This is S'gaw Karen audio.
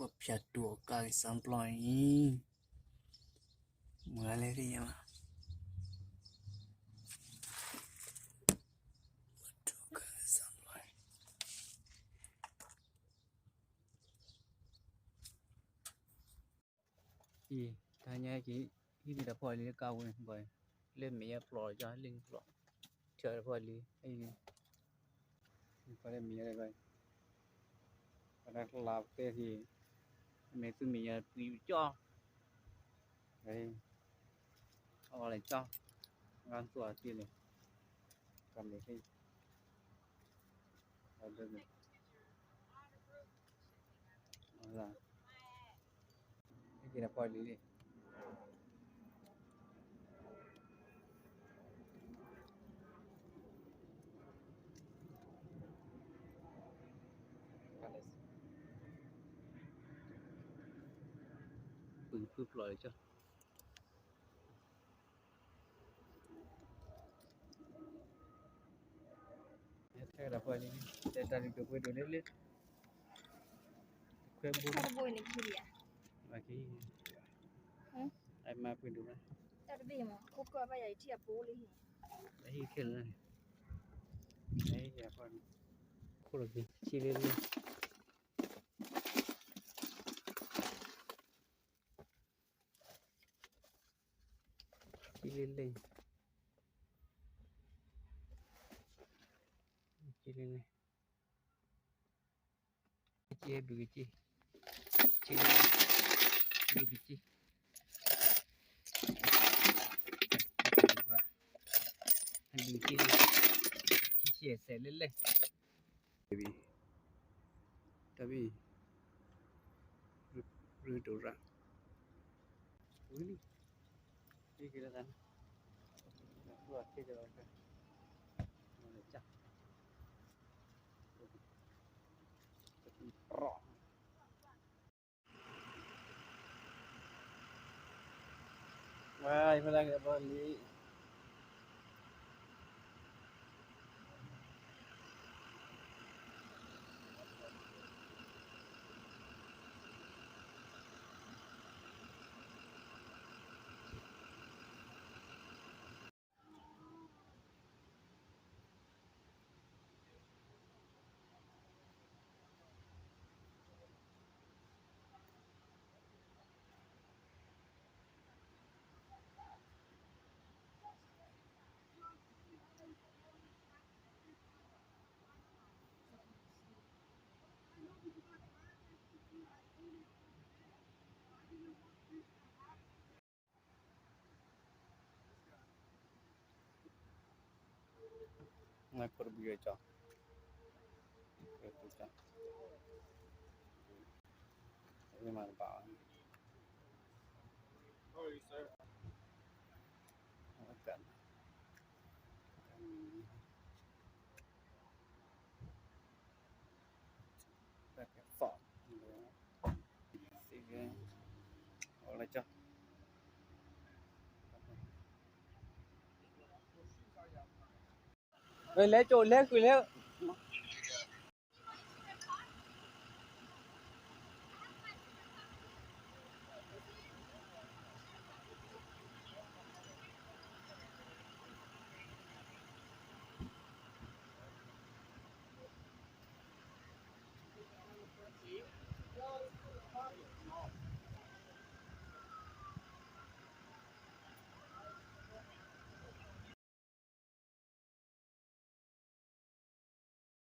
ဖၠးတူၢ်အီၤကါက့ၤစၢ်ပျီအံၤ, မၤလဲၣ်သ့ၣ်ညါဘၣ်, တူၢ်ကါက့ၤစၢ်ပျီအံၤ. အံၤ တၢ်ညါက့ၤ ဟံၣ်မ့ၢ်တၢ်ဖီၣ်လံလၢကါဝဲန့ၣ် ဘၣ် လၢမဲာ်ညါပျီၤကၠီ လၢပျီၤ ထၢၣ်တၢ်ဖီၣ်လံ အံၤန့ၣ် ပှၤလၢမဲာ်ညါတၢ်ဖီၣ် ပှၤတၢ်ကျါတဲက့ၤ မဲာ်သူမဲာ်ညါပှံၤကၠီ အီၣ်လဲၤကၠီ ဂၤသူအီၤသ့လဲၣ် ကမဲာ်သ့ၣ် အဒိန့ၣ် အက့ၤနပီၢ်လံလံ ပှံၤဖုဖျိးလံကၠီ ဟဲထဲဒၣ်ပှၤလံ တဲတၢ်လံကပှဲၤဒိၣ်လၢလၢ ခွဲဘိ တၢ်တဘိန့ၣ်ခံလံဧါ အမၤပှဲၤဒိၣ်လၢ တၢ်တဘ့ၣ်မး ခိၣ်ကၢဘၣ်ယၤအံၤထံၣ်အပူၤလံ အဟံၣ်ခဲလၢာ်န့ၣ် အဟံၣ်ခဲလၢာ် ခိၣ်လီၤက့ၤ ဆံလၢလၢ ဆံလၢလၢ ဆံလၢလၢ ကစ့ဘုကစ့ ဆံလၢလၢ ဘုကစ့ ဘုကစ့ ဆံဆံဆဲးလၢလၢ တဘံၣ် တဘံၣ် ရူဒိၣ်ရၣ် ဝံၤလံ ဟံၣ်က့ၤလၢတၢ်န့ၣ် သူအထံၣ်ကလီၤ မ့ၢ်လၢကၠၢ် တဘံၣ် ရီၣ် ဝဲ ယဖဲလၢကဘီလံလဲၤကၠိလဲၤဃုာ်လဲၤ